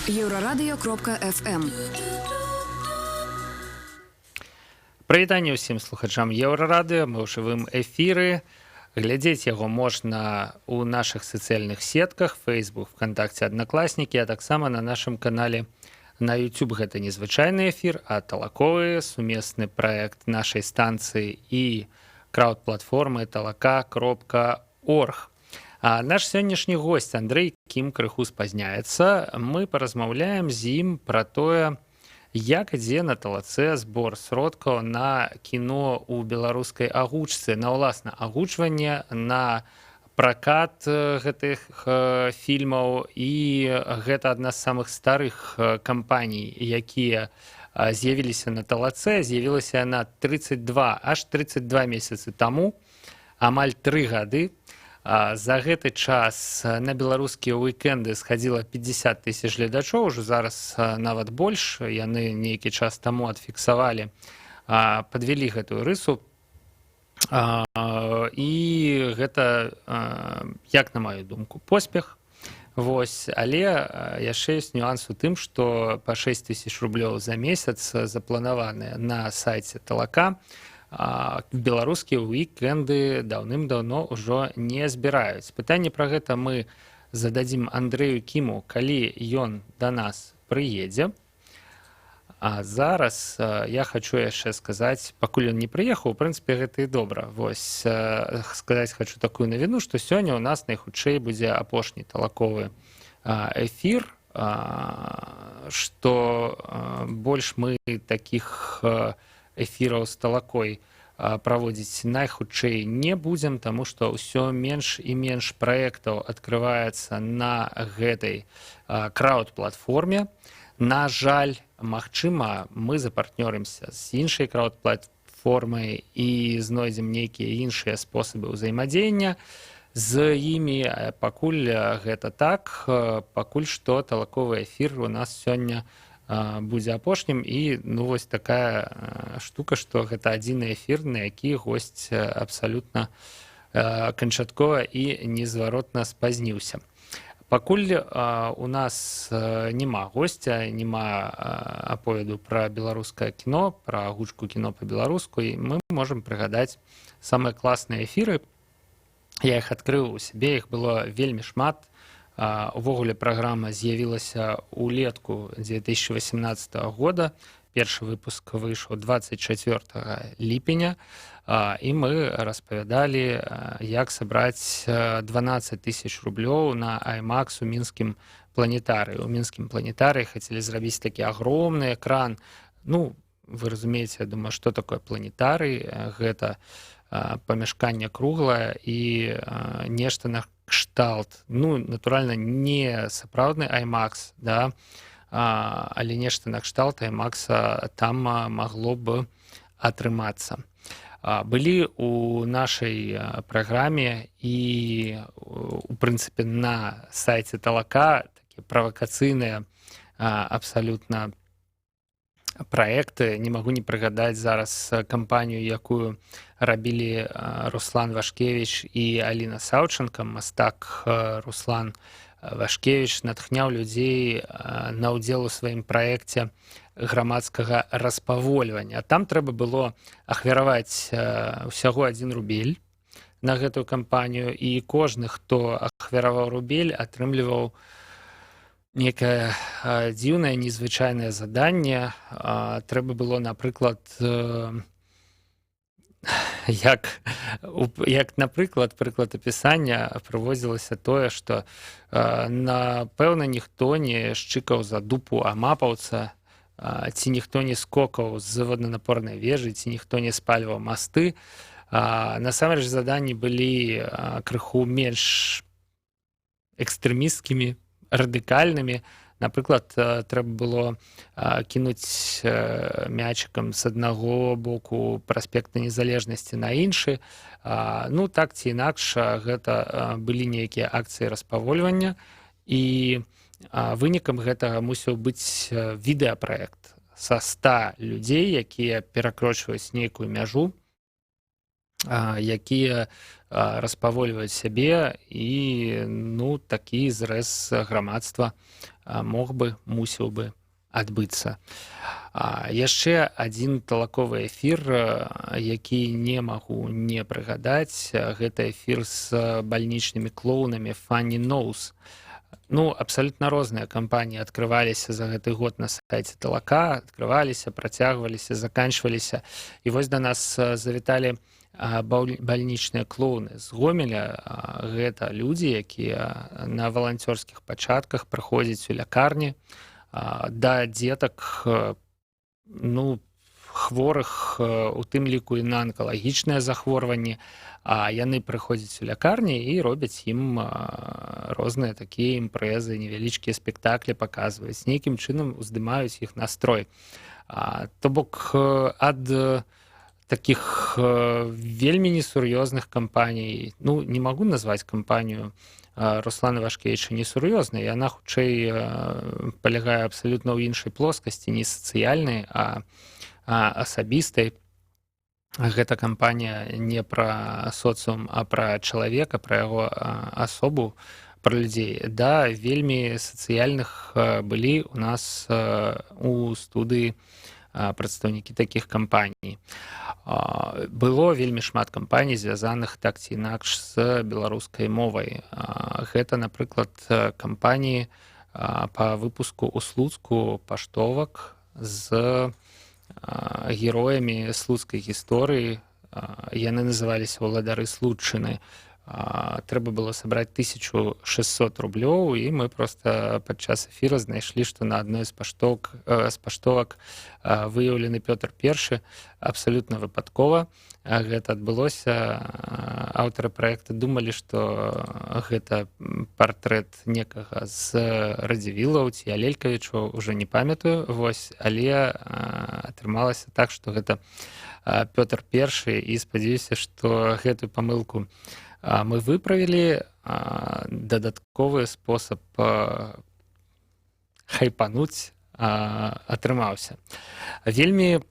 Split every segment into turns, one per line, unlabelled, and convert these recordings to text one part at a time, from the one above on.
Еўрарадыё.фм.
Прывітанне ўсім слухачам Еўрарадыё. Мы ў жывым эфіры. Глядзець яго можна ў нашых сацыяльных сетках: Facebook, ВКонтакте, Аднакласнікі, а таксама на нашым канале на YouTube. Гэта незвычайны эфір, а талаковы сумесны праект нашай станцыі і крауд-платформы талака.орг. А наш сённяшні гость Андрэй Кім крыху спазняецца. Мы паразмаўляем з ім пра тое, як ідзе на талаце збор сродкаў на кіно ў беларускай агучцы, на ўласна агучванне, на пракат гэтых фільмаў. І гэта адна з самых старых кампаній, якія з'явіліся на талаце. З'явілася яна 32, аж 32 месяцы таму, амаль 3 гады. За гэты час на беларускія уікенды схадзіла 50 тысяч гледачоў, ужо зараз нават больш, яны нейкі час таму адфіксавалі, падвялі гэтую рысу. І гэта, як на маю думку, поспех. Вось, але яшчэ ёсць нюанс у тым, што па 6 тысяч рублёў за месяц, запланаваныя на сайце талака, беларускія уікенды даўным-даўно ўжо не збіраюць. Пытанне пра гэта мы зададзім Андрэю Кіму, калі ён да нас прыедзе. А зараз я хочу яшчэ сказаць, пакуль ён не прыехаў, у прынцыпе, гэта і добра. Вось, сказаць хочу такую навіну, што сёння ў нас найхутчэй будзе апошні талаковы эфір, што больш мы такіх эфіраў з талакой праводзіць найхутчэй не будзем, таму што ўсё менш і менш праектаў адкрываецца на гэтай крауд-платформе. На жаль, магчыма, мы запартнёрымся з іншай крауд-платформай і знойдзем нейкія іншыя спосабы ўзаемадзеяння з імі. Пакуль гэта так, пакуль што талаковы эфір у нас сёння будзе апошнім. І ну вось такая штука, што гэта адзіны эфір, на які госць абсалютна канчаткова і незваротна спазніўся. Пакуль у нас няма госця, няма аповеду пра беларускае кіно, пра агучку кіно па-беларуску, і мы можам прыгадаць самыя класныя эфіры. Я іх адкрыў у сябе, іх было вельмі шмат. Увогуле праграма з'явілася ўлетку 2018 года. Першы выпуск выйшаў 24 ліпеня, і мы распавядалі, як сабраць 12 тысяч рублёў на IMAX у мінскім планетарыі. У мінскім планетарыі хацелі зрабіць такі агромны экран. Ну, вы разумееце, я думаю, што такое планетарый. Гэта памяшканне круглае і нешта на кшталт, ну, натуральна, не сапраўдны IMAX, да, але нешта на кшталт IMAX там магло б атрымацца. Былі у нашай праграме і у прынцыпе на сайце талака такія правакацыйныя абсалютна праекты. Не магу не прыгадаць зараз кампанію, якую рабілі Руслан Вашкевич і Аліна Саўчанка. Мастак Руслан Вашкевич натхняў людзей на ўдзел у сваім праекце грамадскага распавольвання. Там трэба было ахвяраваць усяго 1 рубель на гэтую кампанію, і кожны, хто ахвяраваў рубель, атрымліваў некае дзіўнае, незвычайнае заданне. Трэба было, напрыклад, як напрыклад, прыклад апісання прывозілася тое, што напэўна ніхто не шчыкаў за дупу амапаўца, ці ніхто не скокаў з воднанапорнай вежы, ці ніхто не спальваў масты. Насамрэч заданні былі крыху менш экстрэмісцкімі, радыкальнымі. Напрыклад, трэба было кінуць мячыкам з аднаго боку праспекта Незалежнасці на іншы. Ну, так ці інакш, гэта былі нейкія акцыі распавольвання, і вынікам гэтага мусіў быць відэапраект са 100 людзей, якія перакрочваюць нейкую мяжу. якія распавольваюць сябе, і, ну, такі зрэз грамадства мог бы, мусіў бы адбыцца. Яшчэ адзін талаковы эфір, які не магу не прыгадаць, гэта эфір з бальнічнымі клоунамі Funny Nose. Ну, абсалютна розныя кампаніі адкрываліся за гэты год на сайце талака, адкрываліся, працягваліся, заканчваліся. І вось да нас завіталі бальнічныя клоуны з Гомеля. Гэта людзі, якія на валанцёрскіх пачатках прыходзяць у лякарні да дзетак, ну, хворых, у тым ліку і на анкалагічныя захворванні. А яны прыходзяць у лякарні і робяць ім розныя такія імпрэзы, невялічкія спектаклі паказваюць, нейкім чынам уздымаюць іх настрой. То бок ад таких вельмі несур'ёзных кампаній, ну, не магу назваць кампанію Руслана Вашкевіча несур'ёзнай, яна хутчэй палягае абсалютна ў іншай плоскасці, не сацыяльнай, а асабістай. Гэта кампанія не пра соцыум, а пра чалавека, пра яго асобу, пра людзей. Да, вельмі сацыяльных былі у нас у студыі прадстаўнікі такіх кампаній. Было вельмі шмат кампаній, звязаных так ці інакш з беларускай мовай. Гэта, напрыклад, кампаніі па выпуску ў Слуцку паштовак з героямі слуцкай гісторыі. Яны называліся «Уладары Случчыны». Трэба было сабраць 1600 рублёў, і мы просто падчас эфіра знайшлі, што на адной з паштовак выяўлены Пётр Першы, абсалютна выпадкова гэта адбылося. Аўтары праекта думалі, што гэта партрэт некага з Радзівілаў ці Алелькавічаў, уже не памятаю, вось, але атрымалася так, што гэта Пётр Першы, і спадзяюся, што гэтую памылку мы выправілі. Дадатковы спосаб хайпануць атрымаўся. Вельмі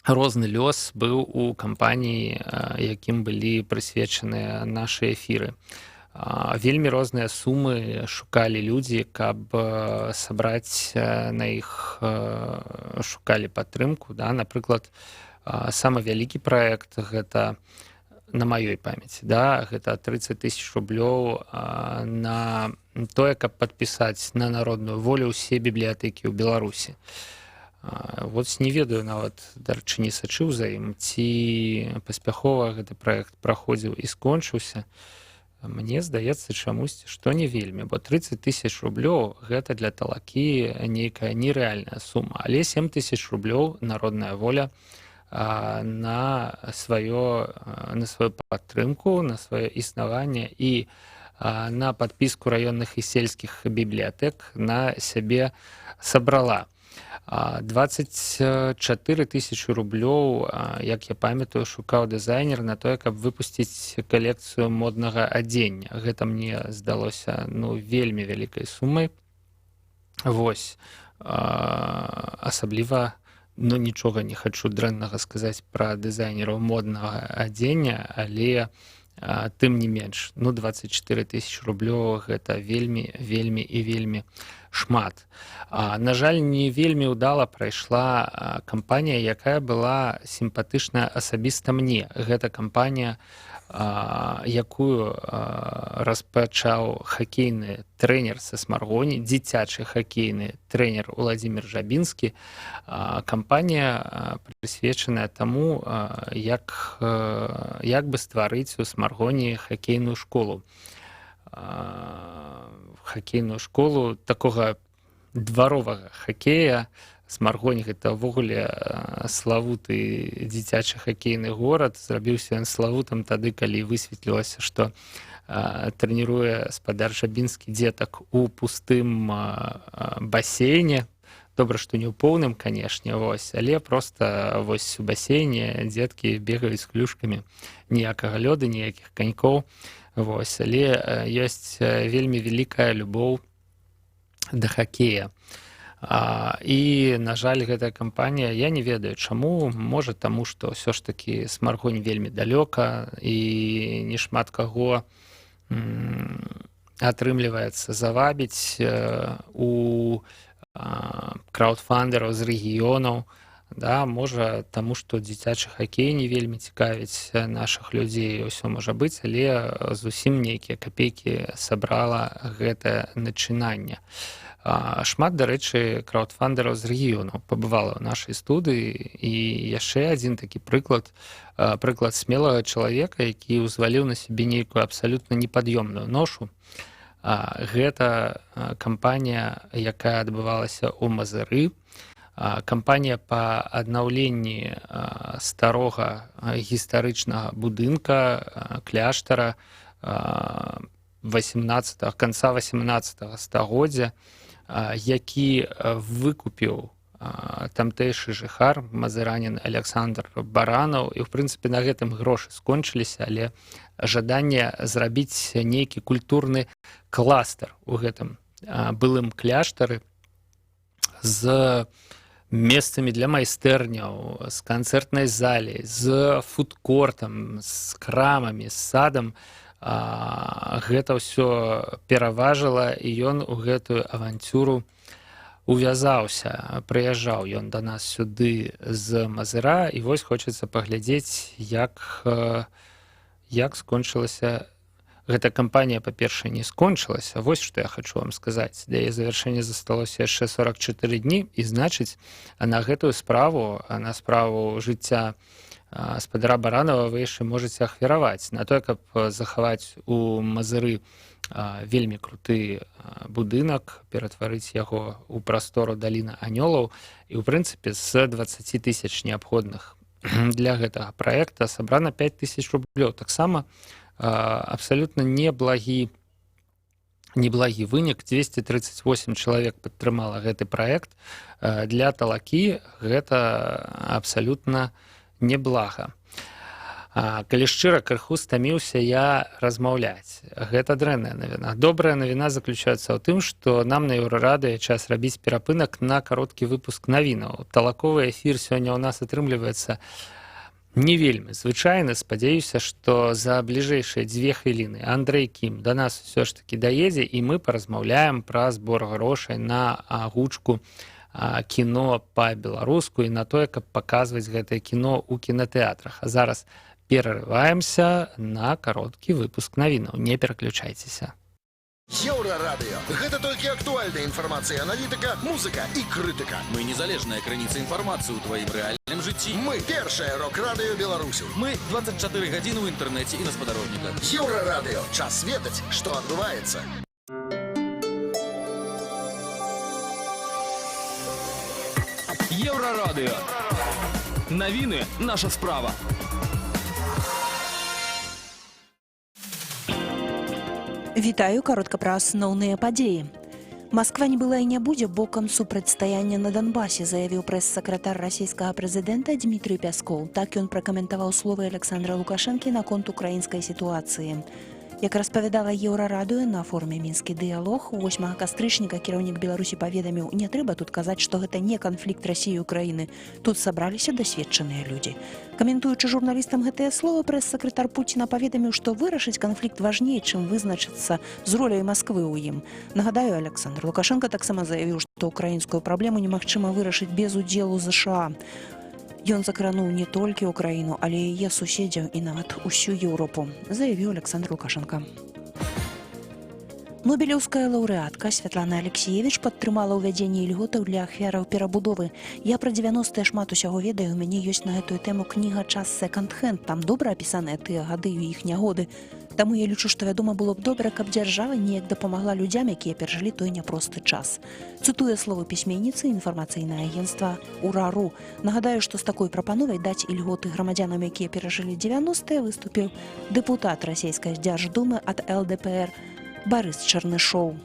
розны лёс быў у кампаніі, якім былі прысвечаныя нашы эфіры. Вельмі розныя сумы шукалі людзі, каб сабраць на іх, шукалі падтрымку. Да? Напрыклад, самы вялікі праект, гэта на маёй памяці, да, гэта 30 тысяч рублёў на тое, каб падпісаць на «Народную волю» ўсе бібліятэкі ў Беларусі. Вот не ведаю нават, дарэчы, не сачыў за ім, ці паспяхова гэты праект праходзіў і скончыўся. Мне здаецца чамусьці, што не вельмі, бо 30 тысяч рублёў гэта для талакі нейкая нерэальная сума, але 7 тысяч рублёў «Народная воля» на сваю падтрымку, на сваё існаванне і на падпіску раённых і сельскіх бібліятэк на сябе сабрала. 24 тысячи рублёў, як я памятаю, шукаў дызайнер на тое, каб выпусціць калекцыю моднага адзення. Гэта мне здалося, ну, вельмі вялікай сумай. Вось, асабліва, ну, нічога не хачу дрэннага сказаць пра дызайнераў моднага адзення, але тым не менш, ну, 24 тысяч рублёў гэта вельмі, вельмі і вельмі шмат. На жаль, не вельмі ўдала прайшла кампанія, якая была сімпатычная асабіста мне. Гэта кампанія, якую распачаў хакейны трэнер са Смаргоні, дзіцячы хакейны трэнер Владимир Жабінскі. Кампанія, прысвечаная таму, як бы стварыць у Смаргоні хакейную школу. Хакейную школу такога дваровага хакея. Смаргонь гэта ўвогуле славуты дзіцячы хакейны горад. Зрабіўся ён славутым тады, калі высветлілася, што трэніруе спадар Жабінскі дзетак у пустым басейне. Добра, што не ў поўным, канешне, вось, але просто вось у басейне дзеткі бегаюць з клюшкамі, ніякага лёду, ніякіх канькоў. Вось, але ёсць вельмі вялікая любоў да хакея. І, на жаль, гэтая кампанія, я не ведаю чаму, можа, таму што ўсё ж такі Смаргонь вельмі далёка і не шмат каго атрымліваецца завабіць у краўдфандераў з рэгіёнаў, да, можа, таму што дзіцячы хакей не вельмі цікавіць нашых людзей, ўсё можа быць, але зусім нейкія капейкі сабрала гэтае начынанне. Шмат, дарэчы, краўдфандераў з рэгіёнаў пабывала ў нашай студыі, і яшчэ адзін такі прыклад, прыклад смелага чалавека, які ўзваліў на сябе нейкую абсалютна непад'ёмную ношу. Гэта кампанія, якая адбывалася ў Мазыры, кампанія па аднаўленні старога гістарычнага будынка кляштара 18 канца 18 стагоддзя, які выкупіў тамтэйшы жыхар, мазыранін Александр Баранаў. І, в прынцыпе, на гэтым грошы скончыліся, але жаданне зрабіць нейкі культурны кластер у гэтым былым кляштары з месцамі для майстэрняў, з канцэртнай залі, з фудкортам, з крамамі, з садам, гэта ўсё пераважыла, і ён у гэтую аванцюру увязаўся. Прыязджаў ён да нас сюды з Мазыра, і вось хочацца паглядзець, як скончылася гэта кампанія. Па-першае, не скончылася, вось што я хочу вам сказаць. Да яе завяршэння засталося яшчэ 44 дні, і, значыць, на гэтую справу, на справу жыцця спадара Баранова вы яшчэ можаце ахвяраваць на тое, каб захаваць у Мазыры вельмі круты будынак, ператварыць яго ў прастору «Даліна анёлаў». І, ў прынцыпе, з 20 тысяч, неабходных для гэтага праекта, сабрана 5000 рублёў. Таксама абсалютна неблагі вынік: 238 чалавек падтрымала гэты праект. Для Талакі гэта абсалютна неблага. Калі шчыра, крыху стаміўся я размаўляць. Гэта дрэнная навіна. Добрая навіна заключаецца ў тым, што нам на Еўрарадыё час рабіць перапынак на кароткі выпуск навінаў. Талаковы эфір сёння ў нас атрымліваецца не вельмі звычайны. Спадзяюся, што за бліжэйшыя 2 хвіліны Андрэй Кім да нас усё ж таки даедзе, і мы паразмаўляем пра збор грошай на агучку кіно па-беларуску і на тое, каб паказваць гэтае кіно ў кінатэатрах. А зараз перарываемся на кароткі выпуск навінаў. Не пераключайцеся.
Еўрарадыё. Гэта толькі актуальная інфармацыя, аналітыка, музыка і крытыка.
Мы незалежная крыніца інфармацыі ў тваім рэальным жыцці.
Мы першае рок-радыё Беларусі.
Мы 24 гадзіны ў інтэрнэце і на спадарожніках.
Еўрарадыё. Час ведаць, што адбываецца.
Еўрарадыё. Навіны — наша справа.
Вітаю, каротка пра асноўныя падзеі. Масква не была і не будзе бокам супрацьстаяння на Донбасе, заявіў прэс-сакратар расійскага прэзідэнта Дмітрый Пяскоў. Так ён пракаментаваў словы Александра Лукашэнкі наконт украінскай сітуацыі. Як распавядала Еўрарадыё, на форуме «Мінскі дыялог» 8 кастрычніка кіраўнік Беларусі паведаміў: «Не трэба тут казаць, што гэта не канфлікт Расіі і Украіны. Тут сабраліся дасведчаныя людзі». Каментуючы журналістам гэтыя словы, прэс-сакратар Пуціна паведаміў, што вырашыць канфлікт важней, чым вызначыцца з роляй Масквы ў ім. Нагадаю, Александр Лукашэнка таксама заявіў, што украінскую праблему немагчыма вырашыць без удзелу ЗША. Ён закрануў не толькі Украіну, але і яе суседзяў і нават усю Еўропу, заявіў Александр Лукашэнка. Нобелеўская лаўрэатка Святлана Алексіевіч падтрымала ўвядзенне ільготаў для ахвяраў перабудовы. «Я пра 90-е шмат усяго ведаю, у мяне ёсць на гэтую тэму кніга «Час секонд-хенд». Там добра апісаныя тыя гады і іх нягоды. Таму я лічу, што, вядома, было б добра, каб дзяржава неяк дапамагла людзям, якія перажылі той няпросты час». Цытуе словы пісьменніцы інфармацыйнае агенцтва Урару. Нагадаю, што з такой прапановай даць ільготы грамадзянам, якія перажылі 90-е, выступіў дэпутат расійскай Дзярждумы ад ЛДПР Барыс Чарнышоў.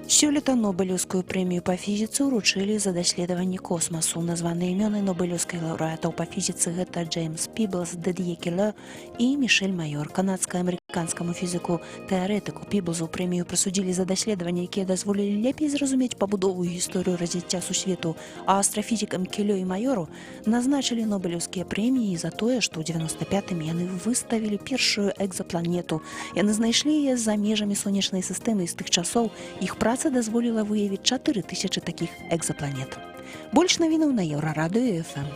Сёлета Нобелеўскую прэмію па фізіцы ўручылі за даследаванні космасу. Названыя імёны нобелеўскай лаўрэатаў па фізіцы, гэта Джеймс Піблс, Дыд'е Келе і Мішель Майор, канадская Амерыканскаму фізіку тэарэтыку Піблзу прэмію прысудзілі за даследаванні, якія дазволілі лепей зразумець пабудову і гісторыю развіцця сусвету, а астрафізікам Келю і Маёру назначылі нобелеўскія прэміі за тое, што ў 95-м яны выставілі першую экзапланету. Яны знайшлі яе за межамі сонечнай сістэмы, і з тых часоў іх праца дазволіла выявіць 4000 такіх экзапланет. Больш навінаў на Еўрарадыё FM.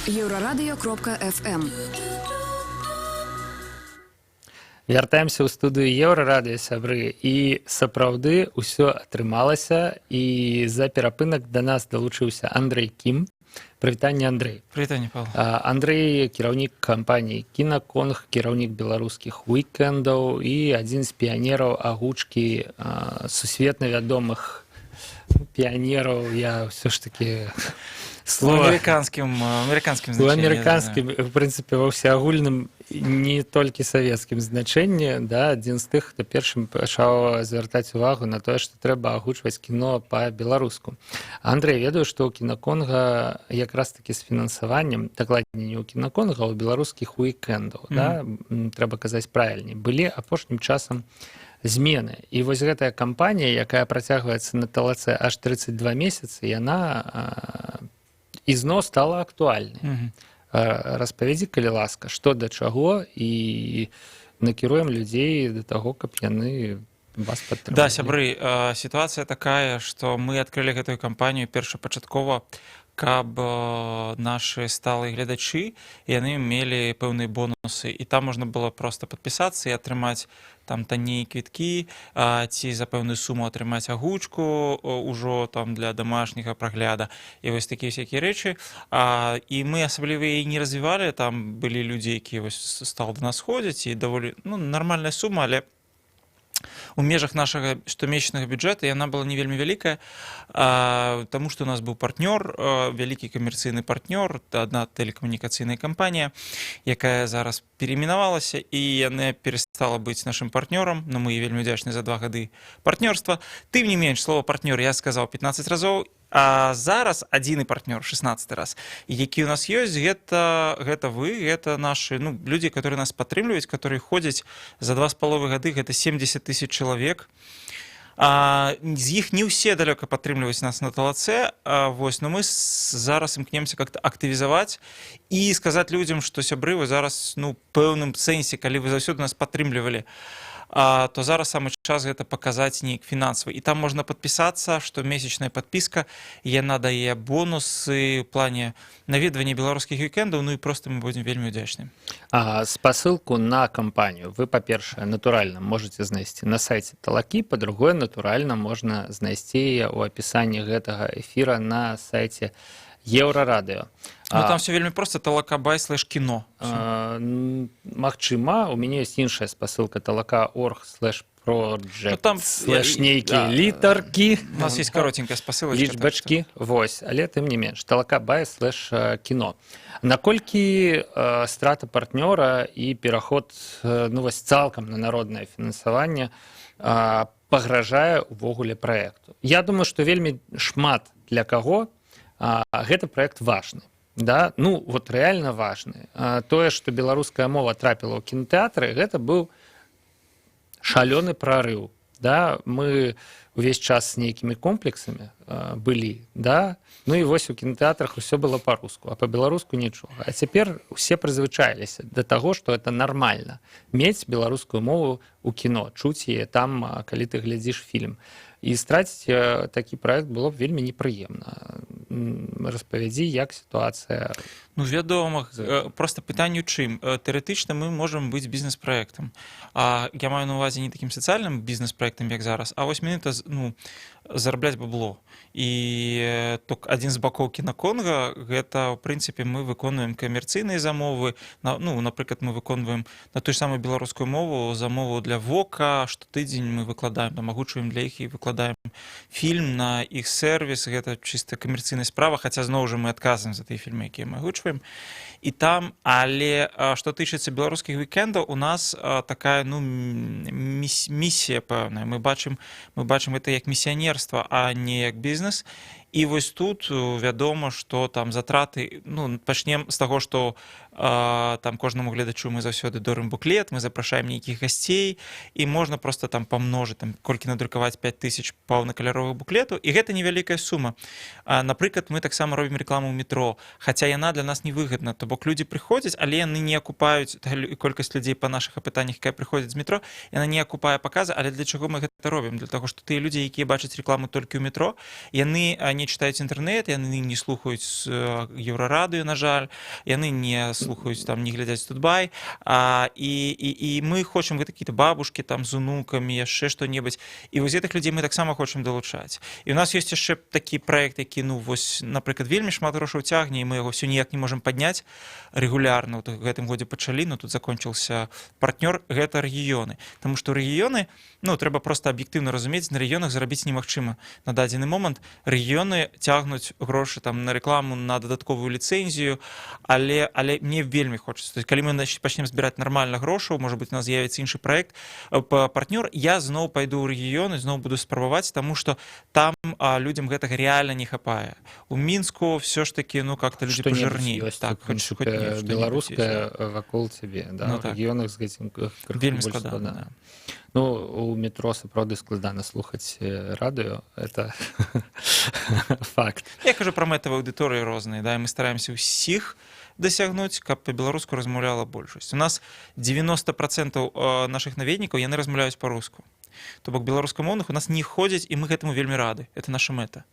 Еўрарадыё.фм.
Вяртаемся ў студыю Еўрарадыё, сябры, і сапраўды ўсё атрымалася, і за перапынак да нас далучыўся Андрэй Кім. Прывітанне, Андрэй.
Прывітанне, Павел.
Андрэй — кіраўнік кампаніі «Кінаконг», кіраўнік беларускіх уікендаў і адзін з піянераў агучкі, сусветна вядомых піянераў, я ўсё ж таки
слова амерыканскім
у амерыканскім, в прынцыпе, ва ўсеагульным, не толькі савецкім значэнні, да, адзін з тых, хто першым пачаў звяртаць увагу на тое, што трэба агучваць кіно па-беларуску. Андрэй, ведаю, што ў «Кінаконга» якраз такі з фінансаваннем, дакладней, не ў «Кінаконга», а ў беларускіх уікендаў, да, трэба казаць правільней, былі апошнім часам змены. І вось гэтая кампанія, якая працягваецца на Талаце аж 32 месяцы, яна ізноў стала актуальнай. Распавядзі, калі ласка, што да чаго, і накіруем людзей да таго, каб яны вас падтрымалі.
Да, сябры, сітуацыя такая, што мы адкрылі гэтую кампанію першапачаткова, каб нашы сталыя гледачы, яны мелі пэўныя бонусы, і там можна было просто падпісацца і атрымаць там танней квіткі ці за пэўную суму атрымаць агучку ўжо там для домашняга прагляда і вось такія всякие рэчы. І мы асабліва яе не развівалі, там былі людзі, якія вось стала да нас ходзяць, і даволі, ну, нармальная сума, але у межах нашага штомесячнага бюджэта яна была не вельмі вялікая, таму што у нас быў партнёр, вялікі камерцыйны партнёр, адна тэлекамунікацыйная кампанія, якая зараз перайменавалася, і яна перастала быць нашым партнёрам, но мы вельмі удзячны за 2 гады партнёрства. Тым не менш, слова «партнёр» я сказаў 15 разоў, а зараз адзіны партнёр, 16 раз, які у нас ёсць, гэта вы, гэта наши, ну, людзі, которые нас падтрымліваюць, которые ходзяць. За 2,5 гады гэта 70 тысяч чалавек. З іх не ўсе далёка падтрымліваюць нас на Талаце, вось, но мы зараз імкнемся как-то актывізаваць і сказаць людзям, што, сябры, вы зараз, ну, пэўным сэнсе, калі вы заўсёды нас падтрымлівалі, то зараз самы час гэта паказаць неяк фінансава. І там можна падпісацца, штомесячная падпіска, яна дае бонусы ў плане наведвання беларускіх уікендаў, ну і просто мы будзем вельмі удзячны.
Спасылку на кампанію вы, па-першае, натуральна можете знайсці на сайце Талакі, па-другое, натуральна можна знайсці яе ў апісанні гэтага эфіра на сайце Еўрарадыё.
Ну, там все вельмі просто: talaka.by/kino.
Магчыма, у мяне ёсць іншая спасылка: talaka.org/project
Ну, там
слэш нейкія літаркі.
У нас есть коротенькая спасылочка, так
лічбачкі, вось, але тым не менш talaka.by/kino. Наколькі страта партнёра і пераход ну вось цалкам на народнае фінансаванне пагражае увогуле праекту? Я думаю, што вельмі шмат для каго гэты праект важны, да, ну вот реально важны. Тое, што беларуская мова трапіла ў кінотэатры, гэта быў шалёны прорыў, да. Мы увесь час з нейкімі комплексамі былі, да, ну і вось у кінотэатрах усё было па-руску, а па-беларуску нічога. А цяпер усе прызвычаіліся да таго, што это нормально — мець беларускую мову у кіно, чуць яе там, калі ты глядзіш фільм. І страціць такі праект было б вельмі непрыемна. Распавядзі, як сітуацыя.
Ну, вядома, просто пытанне ў чым. Тэарэтычна мы можам быць бізнес-праектам. А я маю на увазе не такім сацыяльным бізнес-праектам, як зараз, а вось менавіта ну, зарабляць бабло. І ток адзін з бакоў «Кінаконга» гэта, ў прынцыпе, мы выконваем камерцыйныя замовы. Ну, напрыклад, мы выконваем на ту ж самую беларускую мову замову для Вока, штотыдзень мы выкладаем, там, агучваем для іх і выкладаем фільм на іх сервіс. Гэта чыста камерцыйная справа, хаця зноў жа мы адказваем за тыя фільмы, якія мы агучваем. І там, але што тычыцца беларускіх уікендаў, у нас такая, ну, місія пэўная. Мы бачым это як місіянерскую. місіянерства, а не як бізнес. І вось тут вядома, што там затраты, ну, пачнем з таго, што там кожнаму гледачу мы заўсёды дорым буклет, мы запрашаем нейкіх гасцей, і можна просто там памножыць, там, колькі надрукаваць 5000 паўнакаляровых буклетаў, і гэта невялікая сума. Напрыклад, мы таксама робім рэкламу ў метро, хаця яна для нас невыгадна, то бок людзі прыходзяць, але яны не акупаюць, колькасць людзей па нашых апытаннях, якая прыходзіць з метро, яна не акупае паказы. Але для чаго мы гэта робім? Для таго, што тыя людзі, якія бачаць рэкламу толькі ў метро, яны не чытаюць інтэрнэт, яны не слухаюць Еўрарадыё, на жаль, яны не слухаюць там, не глядзяць Тутбай, і мы хочам, гэта какие-то бабушки там з унукамі, яшчэ што-небудзь, і вось гэтых людзей мы таксама хочам далучаць. І у нас ёсць яшчэ такі праект, які, ну вось, напрыклад, вельмі шмат грошаў цягне, і мы яго все ніяк не можам падняць рэгулярна. Вот гэтым годзе пачалі, но тут закончился партнёр, гэта рэгіёны. Таму што рэгіёны, ну, трэба просто аб'ектыўна разумець, на рэгіёнах зарабіць немагчыма на дадзены момант. Рэгіёны цягнуць грошы там на рэкламу, на дадатковую ліцэнзію, але мне вельмі хочется. То есть, калі мы пачнем збіраць нармальна грошаў, может быть, у нас з'явіцца іншы праект, партнёр, я зноў пайду ў рэгіёны, зноў буду спрабаваць, таму што там людзям гэтага реально не хапае. У Мінску все ж таки, ну, как-то людзі пажырней.
Так, хоць не, беларуская вакол цябе, да, ну, так. Рэгіёнах з гэтым
вельмі складана, да.
Ну, у метро сапраўды складана слухаць радыё, это факт.
Я кажу пра мэтавыя аўдыторыі розныя, да, і мы стараемся ўсіх дасягнуць, каб па-беларуску размаўляла большасць. У нас 90% нашых наведнікаў, яны размаўляюць па-руску. То бок беларускамоўных у нас не ходзяць, і мы гэтаму вельмі рады. Это наша мэта.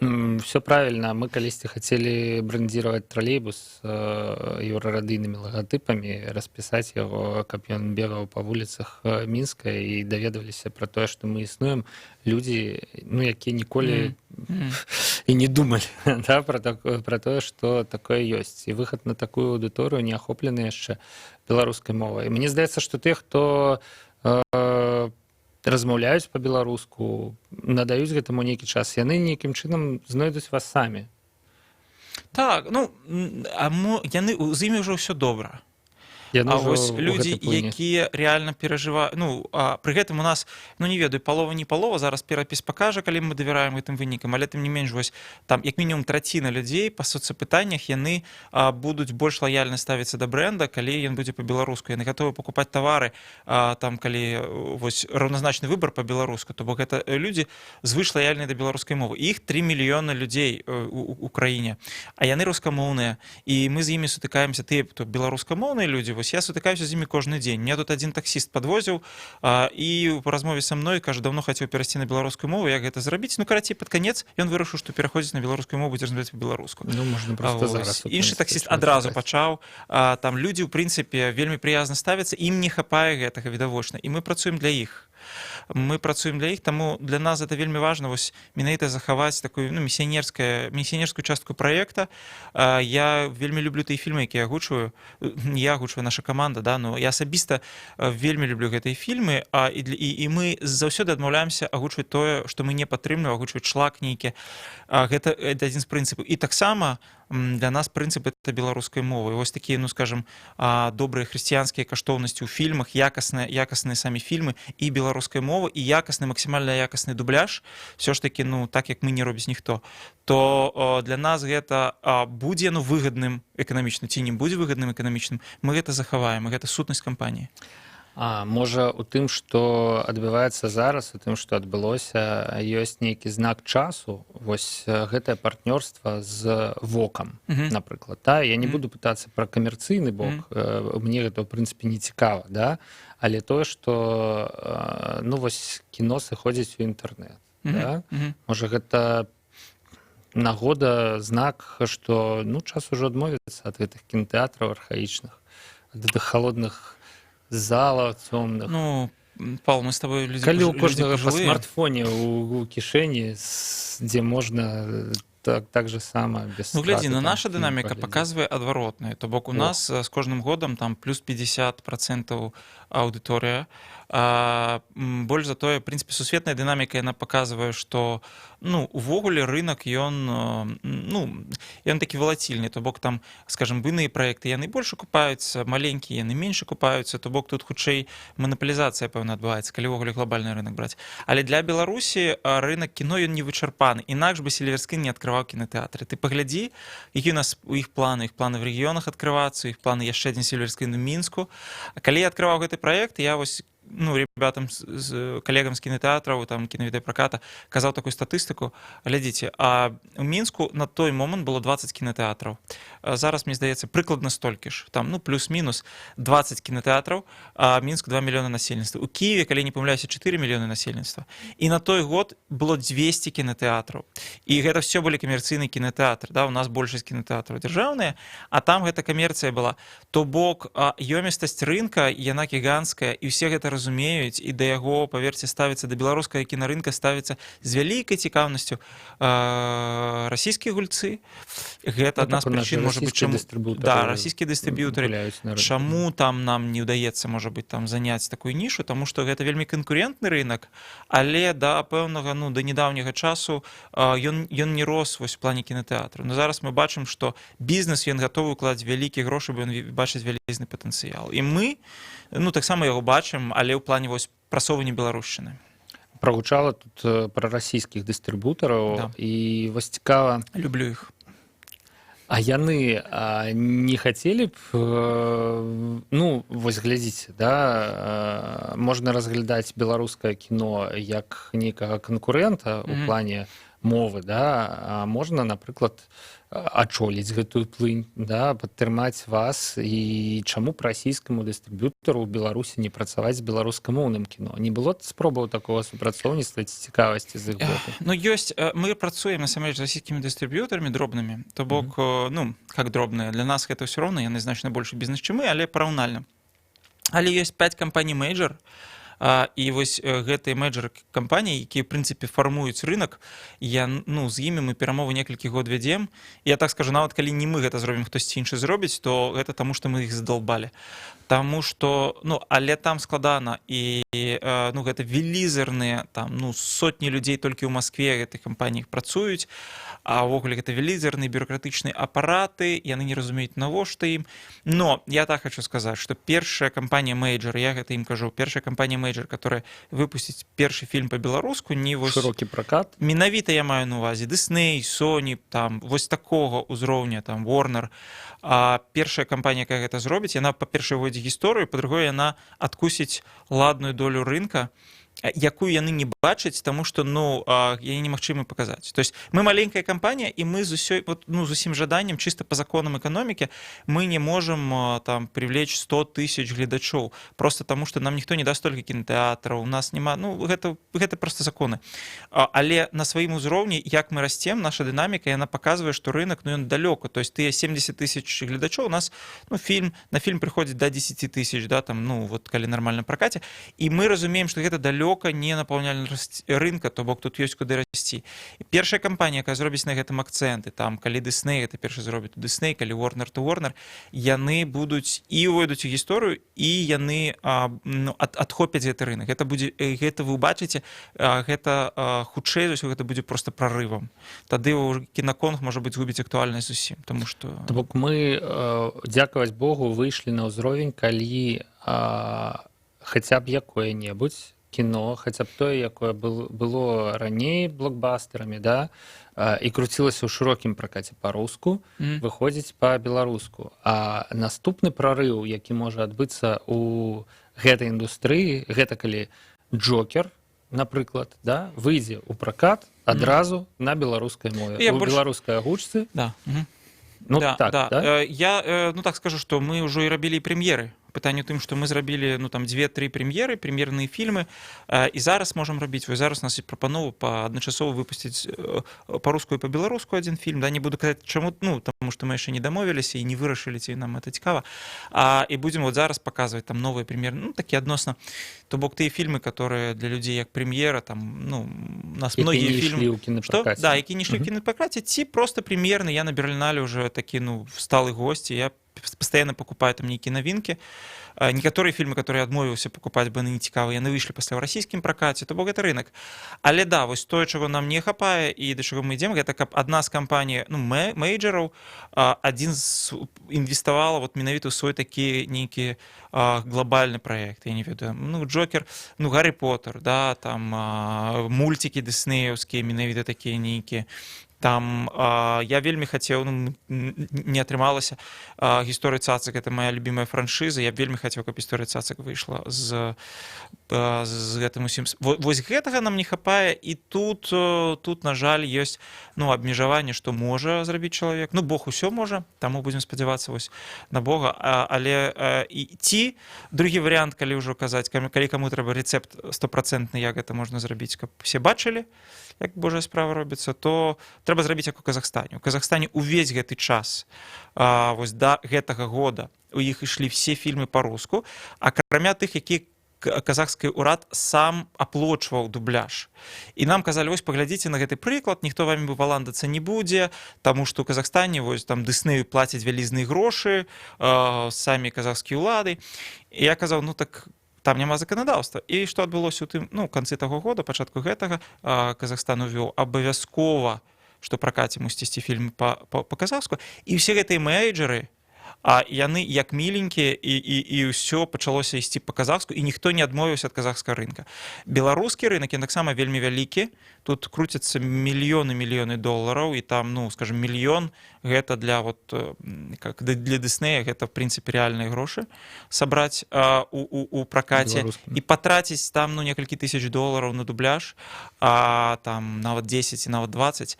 Все правильно. Мы калісьці хацелі брендировать тралейбус еўрарадыйнымі лагатыпамі, распісаць яго, каб ён бегаў па вуліцах Мінска і даведаваліся пра тое, што мы існуем, людзі, ну, якія ніколі і не думалі, да, пра тое, што такое ёсць. І выхад на такую аўдыторыю, не ахоплены яшчэ беларускай мовай. Мне здаецца, што тых, хто размаўляюць па-беларуску, надаюць гэтаму нейкі час, яны нейкім чынам знойдуць вас самі.
Так, ну, а яны, з імі ўжо ўсё добра.
Яны
А
ўжо
вось
ў
людзі,
гэтай плыні.
якія реально перажываюць, ну, пры гэтым у нас, ну, не ведаю, палова, не палова, зараз перапіс пакажа, калі мы давяраем гэтым вынікам, але тым не менш вось там як мінімум траціна людзей па соцапытаннях, яны будуць больш лаяльна ставіцца да бренда, калі ён будзе па-беларуску. Яны гатовы пакупаць тавары, там, калі вось раўназначны выбар па-беларуску, то бок гэта людзі звыш лаяльныя да беларускай мовы. Іх 3 мільёна людзей у краіне, а яны рускамоўныя, і мы з імі сутыкаемся, тыя, хто беларускамоўныя людзі, вось я сутыкаюся з імі кожны дзень. Меня тут адзін таксіст падвозіў, і па размове са мной кажа: давно хацеў перайсці на беларускую мову, як гэта зрабіць? Ну, карацей, пад канец ён вырашыў, што пераходзіць на беларускую мову, будзе размаўляць па-беларуску.
Ну, можна просто
Вось.
зараз, у
Іншы
прынцыпе,
таксіст
чалавек
адразу
чытаць.
пачаў. Там людзі, ў прынцыпе, вельмі прыязна ставяцца, ім не хапае гэтага відавочна, і мы працуем для іх. Мы працуем для іх, таму для нас это вельмі важна, вось менавіта захаваць такую, ну, місіянерскую частку праекта. Я вельмі люблю тыя фільмы, якія агучваю, я агучваю, наша каманда, да, но я асабіста вельмі люблю гэтыя фільмы, і мы заўсёды адмаўляемся агучваць тое, што мы не падтрымліваем, агучваць шлак нейкі. Гэта адзін з прынцыпаў. І таксама для нас прынцып — это беларускай мовы. Вось такія, ну, скажем, добрыя хрысціянскія каштоўнасці ў фільмах, якасныя самі фільмы і беларуская мова, і якасны, максімальна якасны дубляж, все ж таки, ну, так як мы не робіць ніхто, то для нас гэта, будзе яно выгадным эканамічна ці не будзе выгадным эканамічным, мы гэта захаваем, і гэта сутнасць кампаніі.
А можа, у тым, што адбываецца зараз, у тым, што адбылося, ёсць нейкі знак часу, вось гэтае партнёрства з Вокам, напрыклад, да? Я не буду пытацца пра камерцыйны бок, мне гэта, ў прынцыпе, не цікава, да, але тое, што ну вось кіно сыходзіць у інтэрнэт, да? Можа, гэта нагода, знак, што, ну, час ужо адмовіцца ад гэтых кінотэатраў архаічных, ад гэтых холодных залаў цёмных.
Ну, Павел, мы с тобой людзі
Калі ў
людзі
кожнага па
пажылыя.
смартфоне у кішэні, дзе можна так же сама без
Ну, глядзі,
страты
ну,
там
наша
фільм
дынаміка
паглядзець.
паказвае адваротнае. То бок у
О.
нас з кожным годам там плюс 50% аўдыторыя. Больш за тое, в прынцыпе, сусветная дынаміка, яна паказвае, што, Ну, увогуле рынок, ён ну, ён такі валацільны, то бок там, скажем, буйныя праекты, яны больш акупаюцца, маленькія, яны менш акупаюцца, то бок тут хутчэй манаполізацыя пэўна адбываецца, калі ўвогуле глобальны рынок браць. Але для Беларусі рынок кіно, ён не вычарпаны, інакш бы Сільверскрын не открываў кінотэатры. Ты паглядзі, які у нас у іх планы, іх планы в рэгіёнах открывацца, іх планы яшчэ адзін Сільверскрын у Мінску. А калі я открываў гэты праект, я вось, ну, ребятам з калегам з кінотэатраў, там, кіновідэапраката казаў такую статыстыку: глядзіце, а у Мінску на той момант было 20 кінотэатраў. Зараз, мне здаецца, прыкладна столькі ж, там, ну, плюс-мінус 20 кінотэатраў, а Мінск 2 мільёны насельніцтва. У Киеве, калі не памыляюся, 4 мільёны насельніцтва, і на той год было 200 кінотэатраў, і гэта все былі камерцыйныя кінотэатры, да. У нас большасць кінотэатраў дзяржаўныя, а там гэта камерцыя была. То бок ёмістасць рынка, яна гіганцкая, і ўсе гэта разумеюць, і да яго, паверце, ставіцца, да беларускага кінарынка ставіцца з вялікай цікаўнасцю расійскія гульцы. Гэта
Ну,
адна з
так, у нас
прычын,
жа
можа быць,
расійскія
чаму
дыстрыб'ютары
да, расійскія дыстрыб'ютары
гуляюць на рынку.
Чаму там нам не ўдаецца, можа быць, там заняць такую нішу? Таму што гэта вельмі канкурентны рынок, але да пэўнага, ну, да нядаўняга часу ён не рос вось у плане кінотэатру. Но зараз мы бачым, што бізнес, ён гатовы укладаць вялікія грошы, бо ён бачыць вялізны патэнцыял, і мы, ну, таксама яго бачым, але ў плане вось прасоўвання беларушчыны.
Прагучала тут пра расійскіх дыстрыбутараў, і вось цікава,
Люблю іх.
А яны не хацелі б, ну, вось глядзіце, да, можна разглядаць беларускае кіно як нейкага канкурента у плане мовы, да, а можна, напрыклад, ачоліць гэтую плынь, да, падтрымаць вас. І чаму б расійскаму дыстрыб'ютару ў Беларусі не працаваць з беларускамоўным кіно? Не было спробаў такого супрацоўніцтва ці цікавасці з іх боку?
Ну, ёсць, мы працуем насамрэч з расійскімі дыстрыб'ютарамі дробнымі, то бок, ну, как дробныя, для нас гэта ўсё роўна, яны значна больше бізнес, чым мы, але параўнальна. Але ёсць 5 кампаній мейджор, і вось гэтыя мейджор кампаніі, якія, в прынцыпе, фармуюць рынок, я, ну, з імі мы перамовы некалькі год вядзем. Я так скажу, нават калі не мы гэта зробім, хтосьці іншы зробіць, то гэта таму, што мы іх задолбали. Таму што, ну, але там складана, і ну, гэта велізарныя там, ну, сотні людзей толькі ў Маскве гэтых кампаніях працуюць, а ўвогуле гэта велізарныя бюрократычныя апараты, яны не разумеюць, навошта ім. Но я так хочу сказаць, што першая кампанія мейджор, я гэта ім кажу, першая кампанія мейджор, которая выпусціць першы фільм по-беларуску, не вось
Шырокі пракат.
Менавіта, я маю на увазе Disney, Sony, там, вось такога ўзроўня, там, Warner. Першая кампанія, якая гэта зробіць, яна, па-першае, увойдзе гісторыю, па-другое, яна адкусіць ладную долю рынка, якую яны не бачаць, таму што, ну, яе немагчыма паказаць. То есть мы маленькая кампанія, і мы з усёй вот, ну, з усім жаданнем, чыста по законам эканомікі, мы не можем там привлечь 100 тысяч гледачоў, просто таму што нам ніхто не даст столькі кінотэатраў, у нас няма, ну, гэта просто законы. Але на сваім узроўні, як мы расцем, наша дынаміка, яна паказвае, што рынок, ну, ён далёка. То есть тыя 70 тысяч гледачоў, у нас, ну, на фільм прыходзіць до 10 тысяч, да, там, ну, вот калі нармальна пракаце, і мы разумеем, што гэта далёка не напаўняльнасць рынка, то бок тут ёсць куды расці. І першая кампанія, якая зробіць на гэтым акцэнты, там, калі Disney гэта першы зробіць, то Disney, калі Warner, то Warner, яны будуць і увойдуць у гісторыю, і яны ну, адхопяць гэты рынок. Гэта будзе, гэта вы ўбачыце, гэта хутчэй за ўсё гэта будзе просто прорывам. Тады ў Кінаконг, можа быць, згубіць актуальнасць зусім, тому што
То бок мы, дзякаваць Богу, выйшлі на ўзровень, калі хаця б якое-небудзь кіно, хаця б тое, якое было раней блокбастерамі, да, і круцілася ў шырокім пракаце па-руску, выходзіць па-беларуску. А наступны прарыў, які можа адбыцца у гэтай індустрыі, гэта калі «Джокер», напрыклад, да, выйдзе ў пракат адразу на беларускай мове,
Я
у
больш-
беларускай агучцы.
Да.
Ну,
Да,
так,
да.
да?
Я, ну, так скажу, што мы ўжо і рабілі прэм'еры. Пытанне ў тым, што мы зрабілі, ну, там, дзве-тры прэм'еры, прэм'ерныя фільмы, і зараз можам рабіць. Вось зараз у нас есть прапанова па адначасова выпусціць па-руску і па-беларуску адзін фільм, да, не буду казаць чаму, ну, таму што мы яшчэ не дамовіліся і не вырашылі, ці нам это цікава. І будзем вот зараз паказваць там новыя прэм'еры, ну, такі адносна, то бок тыя фільмы, которые для людзей як прэм'ера, там, ну, у нас
Якія
многія
не
фільмы
ішлі ў
Что?
кінапракаце.
Да, які не ішлі ў кінапракаце, ці просто прэм'ерны. Я на Берлінале уже такі, ну, сталы госці, я Постоянно покупаю там нейкія навінкі. Некаторыя фільмы, которые адмовіўся покупаць, бо яны не цікавыя, яны выйшлі пасля ў расійскім пракаце. То бок гэта рынок. Але да, вось тое, чаго нам не хапае і да чаго мы ідзем, гэта каб адна з кампаній, ну, мейджараў адзін з інвеставала вот менавіта ў свой такі нейкі глобальны проект. Я не ведаю, ну, Джокер, ну, Гарри Поттер, да, там мульцікі дыснеўскія, менавіта такія нейкія там. Я вельмі хацеў, ну, не атрымалася, «Гісторыя цацак», это моя любимая франшыза, я вельмі хацеў, каб «Гісторыя цацак» выйшла з гэтым усім. Вось гэтага нам не хапае. І тут, на жаль, ёсць, ну, абмежаванне, што можа зрабіць чалавек. Ну, Бог усё можа, таму будзем спадзявацца вось на Бога. Але і ці другі варыянт, калі ўжо казаць, калі каму трэба рэцэпт стопроцентны, як гэта можна зрабіць, каб все бачылі, як Божая справа робіцца, то трэба зрабіць як у Казахстане. У Казахстане увесь гэты час, вось да гэтага года, у іх ішлі все фільмы па-руску, акрамя тых, які казахскі ўрад сам аплочваў дубляж. І нам казалі: «Вось паглядзіце на гэты прыклад, ніхто вамі бы валандацца не будзе, таму што ў Казахстане вось там Дыснею плацяць вялізныя грошы самі казахскія ўлады». І я казаў: «Ну так там няма заканадаўства». І што адбылося ў тым, ну, канцы таго года, пачатку гэтага? Казахстан увёў абавязкова, што пракаце мусіць ісці фільм па-казахску, і ўсе гэтыя мейджары, а яны як міленькія, і ўсё пачалося ісці па-казахску, і ніхто не адмовіўся ад казахскага рынка. Беларускі рынок, ён таксама вельмі вялікі, тут круцяцца мільёны, мільёны долараў, і там, ну, скажем, мільён гэта для вот как для Дыснея, гэта в прынцыпе рэальныя грошы сабраць у пракаце.
Беларускім.
І патраціць там, ну, некалькі тысяч долараў на дубляж, там нават 10 і нават 20.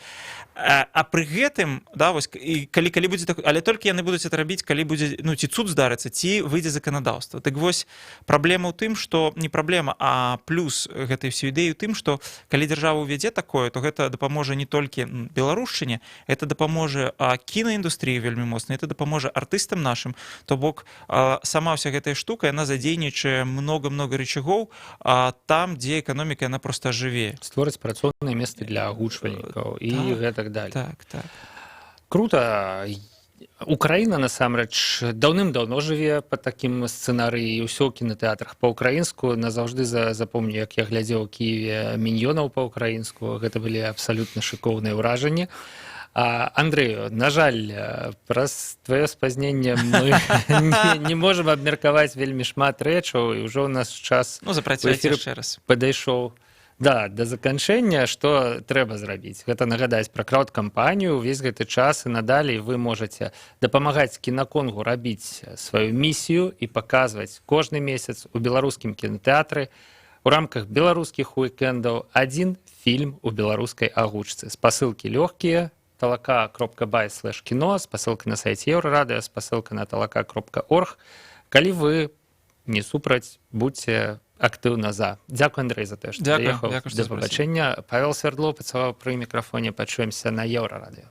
А пры гэтым, да, вось і калі будзе так, але толькі яны будуць это рабіць, калі будзе, ну, ці цуд здарыцца, ці выйдзе заканадаўства. Так вось, праблема ў тым, што не праблема, а плюс гэтай всей ідэі ў тым, што калі дзяржава ўвядзе такое, то гэта дапаможа не толькі беларушчыне, это дапаможа кінаіндустрыі вельмі моцна, это дапаможа артыстам нашим. То бок сама вся гэтая штука, яна задзейнічае много-много рычагоў, там, дзе эканоміка, яна просто жыве.
Створыць працоўныя месцы для агучвальнікаў і гэтак далее.
Так.
Круто. Украіна насамрэч даўным-даўно жыве по такім сцэнарыі, і ўсё ў кінотэатрах па-украінску. Назаўжды запомню, як я глядзеў у Кіеве «Міньёнаў» па-украінску, гэта былі абсалютна шыкоўныя ўражанні. Андрэю, на жаль, праз твоё спазненне мы не можам абмеркаваць вельмі шмат рэчаў, і ўжо ў нас час
Ну, запрацуйце
эфіры
яшчэ раз.
падышоў, да, да заканчэння. Што трэба зрабіць, гэта нагадаць пра краўд-кампанію. Увесь гэты час і надалей вы можете дапамагаць Кінаконгу рабіць сваю місію і паказваць кожны месяц у беларускім кінотэатры у рамках беларускіх уікендаў адзін фільм у беларускай агучцы. Спасылкі лёгкія: talaka.by/kino, спасылка на сайце Еўрарадыё, спасылка на talaka.org. Калі вы не супраць, будьце актыўна за. Дзякуй, Андрэй, за тое, што
Дзякую,
прыехаў.
дзякуй, што
Да
запрасілі.
пабачэння. Павел Свердлоў працаваў пры мікрафоне. Пачуемся на Еўрарадыё.